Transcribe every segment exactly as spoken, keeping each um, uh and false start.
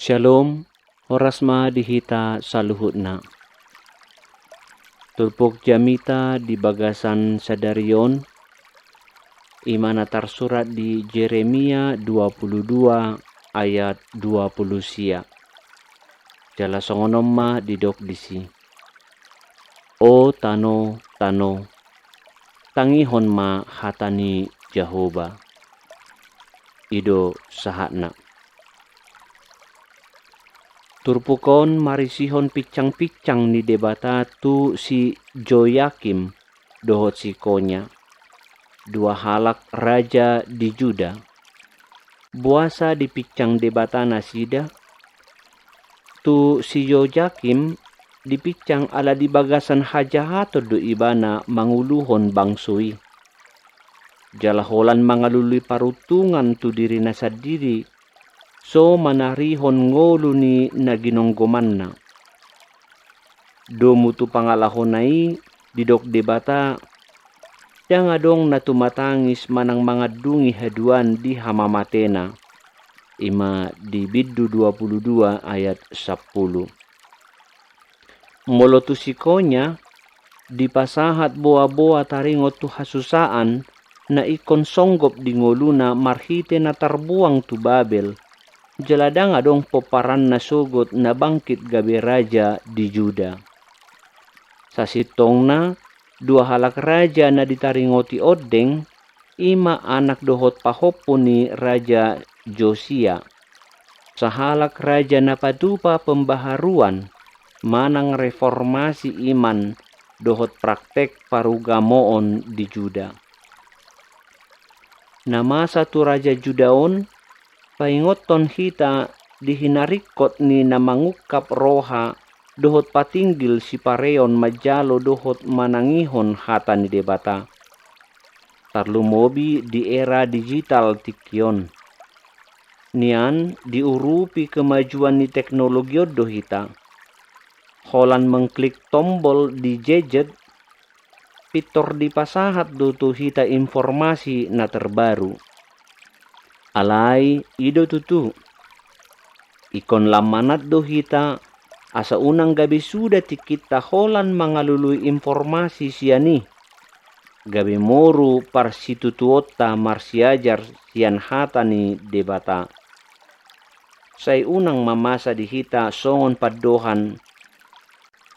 Syalom, horas ma di hita saluhutna. Turpuk jamita di bagasan sadari on, i ma na tarsurat di Jeremia dua pulu dua ayat dua pulu sia. Jala songon on ma didok disi: O tano, tano, tangihon ma hata ni Jahowa. I do sahatna. Turpuk on marisihon pinsang-pinsang ni Debata tu si Joyakim dohot si Konya, dua halak raja di Juda. Boasa dipinsang Debata nasida? Tu si Joyakim dipinsang ala di bagasan hajahaton do ibana manguluhon bangso i. Jala holan mangalului paruntungan tu dirina sandiri, so manarihon ngolu ni na ginonggomanna. Domu tu pangalahona i didok Debata, ndang adong na tumatangis manang mangandungi haduan di hamamatena. I ma di bindu dua pulu dua ayat sampulu. Molo tu si Konya, dipasahat boa-boa taringot tu hasusaan na ingkon songgop di ngoluna marhite na tarbuang tu Babel, jala ndang adong pomparanna sogot na bangkit gabe raja di Juda. Sasintongna, dua halak raja na ditaringoti ondeng, i ma anak dohot pahompu ni Raja Josia, sahalak raja na patupa pembaharuan manang reformasi iman dohot praktek parugamoon di Juda. Na masa tu raja Juda on paingothon hita di hinaringkot ni na mangungkap roha dohot patinggil sipareon manjalo dohot manangihon hata ni Debata. Tarlumobi di era digital tingki on. Nian diurupi kemajuan ni teknologi on do hita. Holan mengklik tombol di gadget, pintor dipasahat do tu hita informasi na terbaru. Alai i do tutu. Ingkon lam manat do hita, asa unang gabe suda tingkinta holan mangalului informasi sian i. Gabe moru parsitutuonta marsiajar sian hata ni Debata. Sai unang ma masa di hita songon pandohan,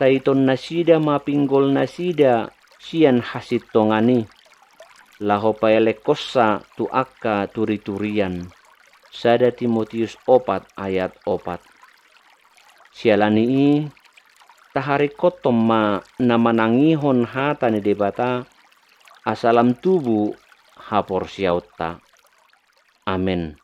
taiton nasida ma pinggol nasida sian hasintongan i, laho paelekkonsa tu angka turi-turian. Sada Timotius opat ayat opat. Siala ni i, taharingkothon ma na manangihon hata ni Debata, asa lam tubu haporseaonta. Amen.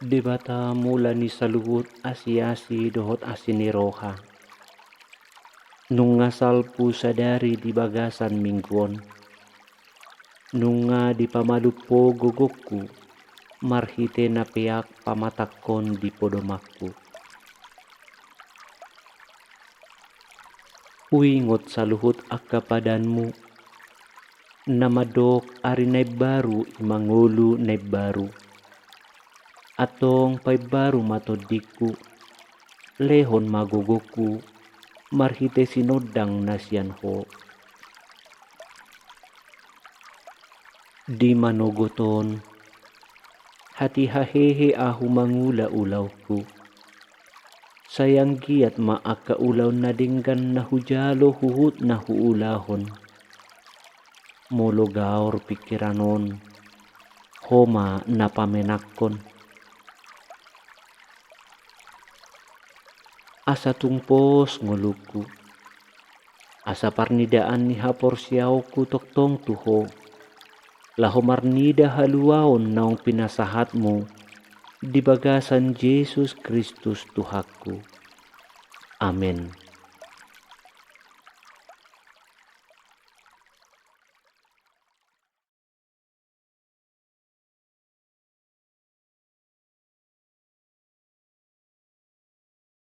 Debata mula ni saluhut asi-asi dohot asi ni roha. Nunga salpu sadari di bagasan minggu on. Nunga dipamalum Ho gogongku. marhite na peak pamatangkon di podomanku. Huingot saluhut angka padanmu, na mandok ari na imbaru i ma ngolu na imbaru. Antong paimbaru ma tondingku, lehon ma gogongku, marhite sinondang na sian Ho. Di manogot on, hatiha hehe ahu mangula ulaonku. Sai anggiat ma angka ulaon na denggan na hujalo huhut na huulahon. Molo gaor pingkiran on, Ho ma na pamenangkon. Asa tung pos ngolungku, asa parnidaan ni haporseaonku tongtong tu Ho, laho marnida haluaon naung pinasahatmu di bagasan Jesus Kristus Tuhanku. Amen.